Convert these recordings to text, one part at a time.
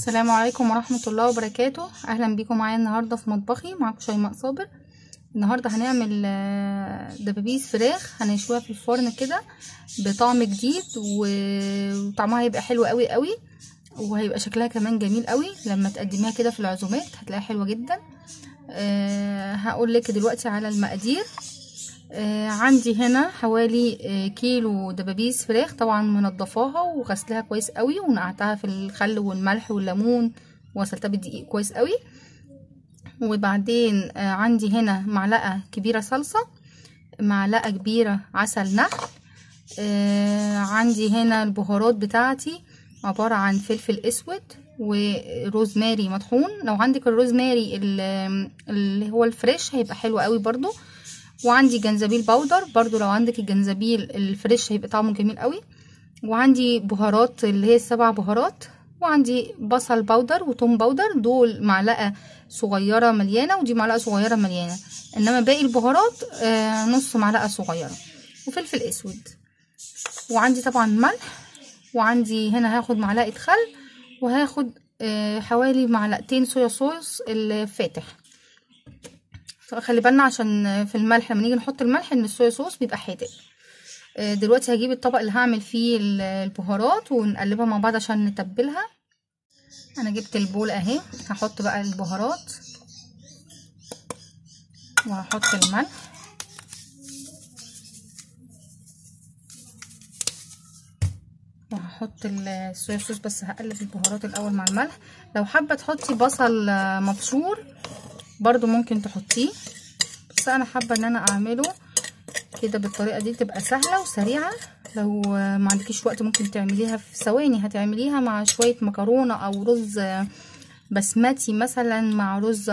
السلام عليكم ورحمة الله وبركاته. اهلا بيكم معايا النهاردة في مطبخي، معاكم شيماء صابر. النهاردة هنعمل دبابيس فراخ، هنشويها في الفرن كده بطعم جديد، وطعمها هيبقى حلو قوي قوي، وهيبقى شكلها كمان جميل قوي لما تقدميها كده في العزومات، هتلاقيها حلوة جدا. هقول لك دلوقتي على المقادير. عندي هنا حوالي كيلو دبابيس فراخ، طبعا منضفاها وغسلها كويس قوي، ونقعتها في الخل والملح والليمون، وغسلتها بالدقيق كويس قوي. وبعدين عندي هنا معلقه كبيرة صلصه، معلقه كبيرة عسل نحل، عندي هنا البهارات بتاعتي عبارة عن فلفل اسود وروزماري مطحون. لو عندك الروزماري اللي هو ال fresh هيبقى حلو قوي برضو. وعندي جنزبيل powder برضو، لو عندك الجنزبيل ال fresh هيبقى طعمه جميل قوي. وعندي بهارات اللي هي السبع بهارات، وعندي بصل powder وتوم powder، دول معلقه صغيرة مليانة، ودي معلقه صغيرة مليانة، انما باقي البهارات نص معلقه صغيرة، وفلفل اسود. وعندي طبعا ملح، وعندي هنا هاخد معلقه خل، وهاخد حوالي معلقتين صويا صوص الفاتح. خلي بالنا عشان في الملح لما نيجي نحط الملح ان الصويا صوص بيبقى حادق. دلوقتي هجيب الطبق اللي هعمل فيه البهارات ونقلبها مع بعض عشان نتبلها. انا جبت البول اهي، هحط بقى البهارات وهحط الملح، وهحط الصويا صوص، بس هقلب البهارات الاول مع الملح. لو حابة تحطي بصل مبشور برضو ممكن تحطيه، بس انا حابة ان انا اعمله كده بالطريقة دي، تبقى سهلة وسريعة. لو ما عندكيش وقت ممكن تعمليها في ثواني، هتعمليها مع شوية مكرونه او رز بسمتي مثلا، مع رز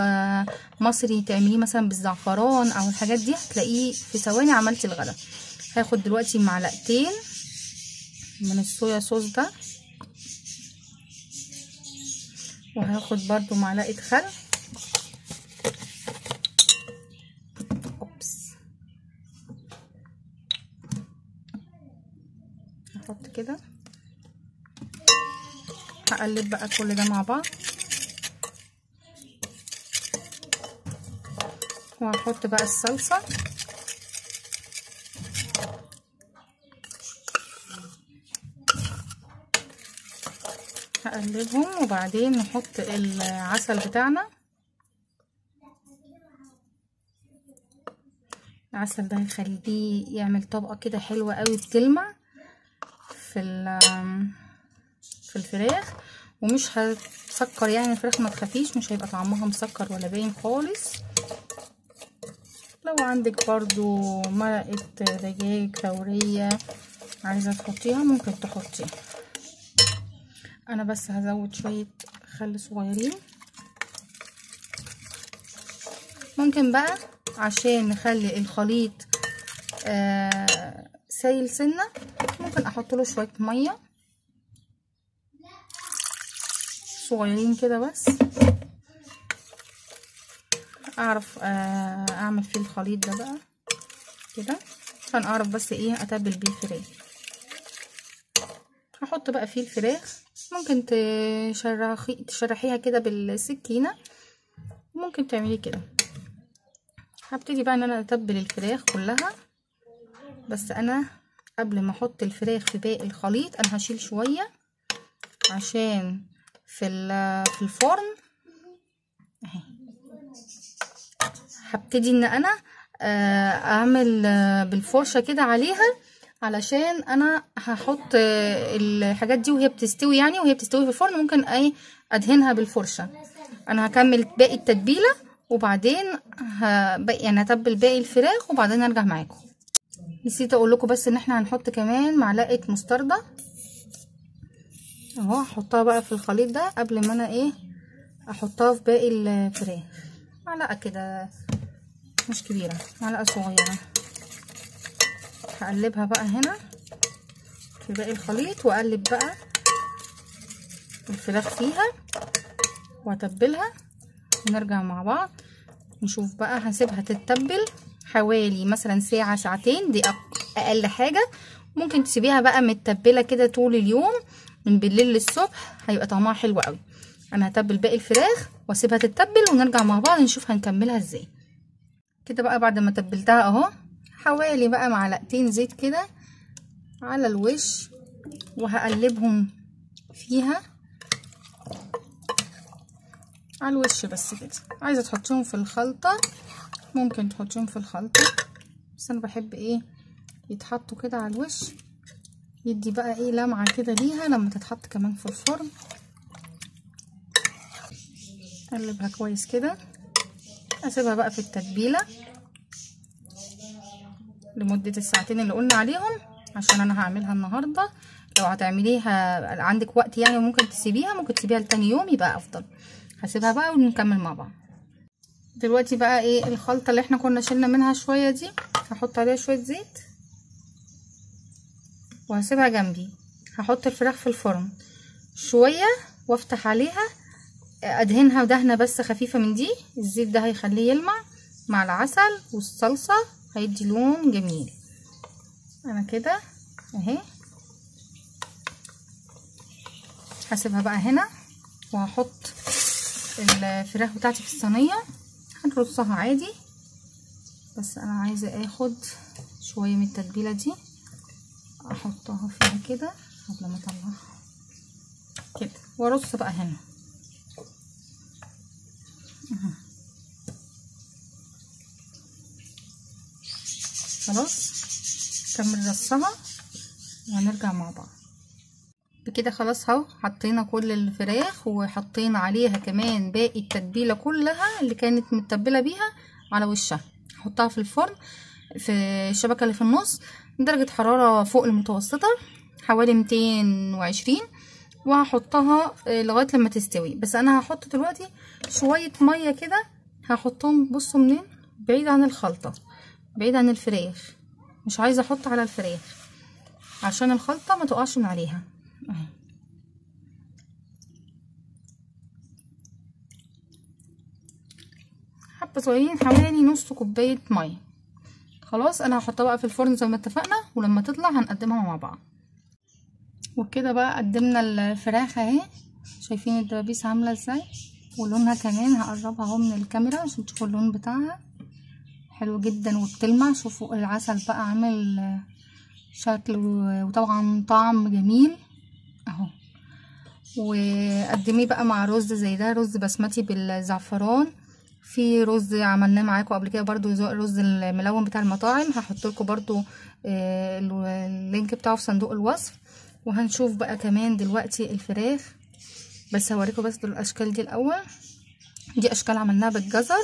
مصري تعمليه مثلا بالزعفران او الحاجات دي، هتلاقيه في ثواني عملتي الغدا. هاخد دلوقتي معلقتين من الصويا صوص ده، وهاخد برضو معلقه خل، هحط كده، هقلب بقى كل ده مع بعض، وهحط بقى الصلصة. هقلبهم وبعدين نحط العسل بتاعنا. العسل ده هيخليه يعمل طبقة كده حلوة قوي بتلمع في الفراخ، ومش هتسكر يعني الفراخ، ما تخافيش مش هيبقى طعمها مسكر ولا باين خالص. لو عندك برضو مرقة دجاج فورية عايزة تحطيها ممكن تحطيها. انا بس هزود شوية خل صغيرين. ممكن بقى عشان نخلي الخليط سايل سنة، ممكن احط له شوية مية صغيرين كده، بس اعرف اعمل فيه الخليط ده بقى كده، عشان اعرف بس ايه اتبل بيه الفراخ. هحط بقى فيه الفراخ، ممكن تشرحيها كده بالسكينة، ممكن تعملي كده. هبتدي بقى ان انا اتبل الفراخ كلها، بس انا قبل ما احط الفراخ في باقي الخليط انا هشيل شوية عشان في الفرن اهي. هبتدي ان انا اعمل بالفرشه كده عليها، علشان انا هحط الحاجات دي وهي بتستوي، يعني وهي بتستوي في الفرن ممكن ايه ادهنها بالفرشه. انا هكمل باقي التتبيله وبعدين يعني هتبل باقي الفراخ وبعدين ارجع معاكم. نسيت اقول لكم بس ان احنا هنحط كمان معلقه مستردة اهو، هحطها بقى في الخليط ده قبل ما انا ايه احطها في باقي الفراخ. معلقه كده مش كبيرة، معلقه صغيرة. هقلبها بقى هنا في باقي الخليط، واقلب بقى الفراخ فيها واتبلها، ونرجع مع بعض نشوف بقى. هسيبها تتبل حوالي مثلا ساعة ساعتين، دي اقل حاجة. ممكن تسيبيها بقى متبله كده طول اليوم من بالليل للصبح، هيبقى طعمها حلو قوي. انا هتبل باقي الفراخ واسيبها تتبل ونرجع مع بعض نشوف هنكملها ازاي. كده بقى بعد ما تبلتها اهو، حوالي بقى معلقتين زيت كده على الوش، وهقلبهم فيها على الوش بس كده. عايزه تحطيهم في الخلطة ممكن تحطيهم في الخلطة، بس انا بحب ايه يتحطوا كده على الوش، يدي بقى ايه لمعة كده ليها لما تتحط كمان في الفرن. اقلبها كويس كده، اسيبها بقى في التتبيله لمدة الساعتين اللي قلنا عليهم، عشان انا هعملها النهارده. لو هتعمليها عندك وقت يعني ممكن تسيبيها، ممكن تسيبيها لتاني يوم يبقى افضل. هسيبها بقى ونكمل مع بعض. دلوقتي بقى ايه الخلطة اللي احنا كنا شلنا منها شوية دي، هحط عليها شوية زيت وهسيبها جنبي. هحط الفراخ في الفرن شوية وافتح عليها، ادهنها دهنه بس خفيفة من دي، الزيت ده هيخليه يلمع مع العسل والصلصه، هيدي لون جميل. انا كده اهي هسيبها بقى هنا، وهحط الفراخ بتاعتي في الصينية، هنرصها عادي، بس انا عايزه اخد شوية من التتبيله دي احطها فيها كده قبل ما اطلعها كده، وارص بقى هنا. خلاص كمل رصها وهنرجع مع بعض. بكده خلاص اهو حطينا كل الفراخ، وحطينا عليها كمان باقي التتبيله كلها اللي كانت متبله بيها على وشها. هحطها في الفرن في الشبكة اللي في النص، درجه حرارة فوق المتوسطة حوالي 220، وهحطها لغاية لما تستوي. بس انا هحط دلوقتي شوية مية كده، هحطهم بصوا منين، بعيد عن الخلطة، بعيد عن الفراخ، مش عايزه احط على الفراخ عشان الخلطة ما تقعش من عليها. اهي حبه صغيرين، حوالي نص كوباية مية. خلاص انا هحطها بقى في الفرن زي ما اتفقنا، ولما تطلع هنقدمها مع بعض. وكده بقى قدمنا الفراخ اهي، شايفين الدبابيس عامله ازاي ولونها كمان، هقربها اهو من الكاميرا عشان تشوفوا اللون بتاعها حلو جدا وبتلمع. شوفوا العسل بقى عامل شكل وطبعا طعم جميل اهو. وقدميه بقى مع رز زي ده، رز بسمتي بالزعفران، في رز عملناه معاكم قبل كده برضو، رز الملون بتاع المطاعم، هحط لكم برضو ال link بتاعه في صندوق الوصف. وهنشوف بقى كمان دلوقتي الفراخ، بس هوريكم بس الاشكال دي الاول. دي اشكال عملناها بالجزر،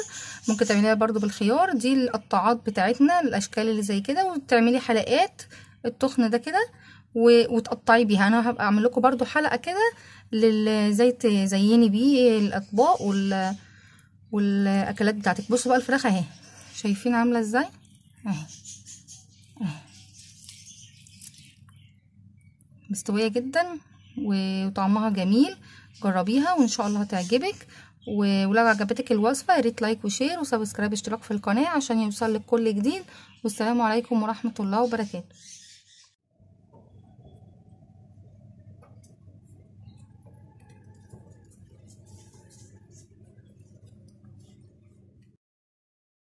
ممكن تعمليها برضو بالخيار. دي القطاعات بتاعتنا، الاشكال اللي زي كده، وتعملي حلقات التخن ده كده وتقطعي بيها. انا هبقى اعمل لكم برضو حلقة كده زي تزيني بيه الاطباق والاكلات بتاعتك. بصوا بقى الفراخ اهي، شايفين عامله ازاي اهي، مستوية جدا وطعمها جميل. جربيها وان شاء الله هتعجبك. ولو عجبتك الوصفة يا ريت like و share و subscribe، اشتراك في القناة عشان يوصلك كل جديد. والسلام عليكم ورحمة الله وبركاته.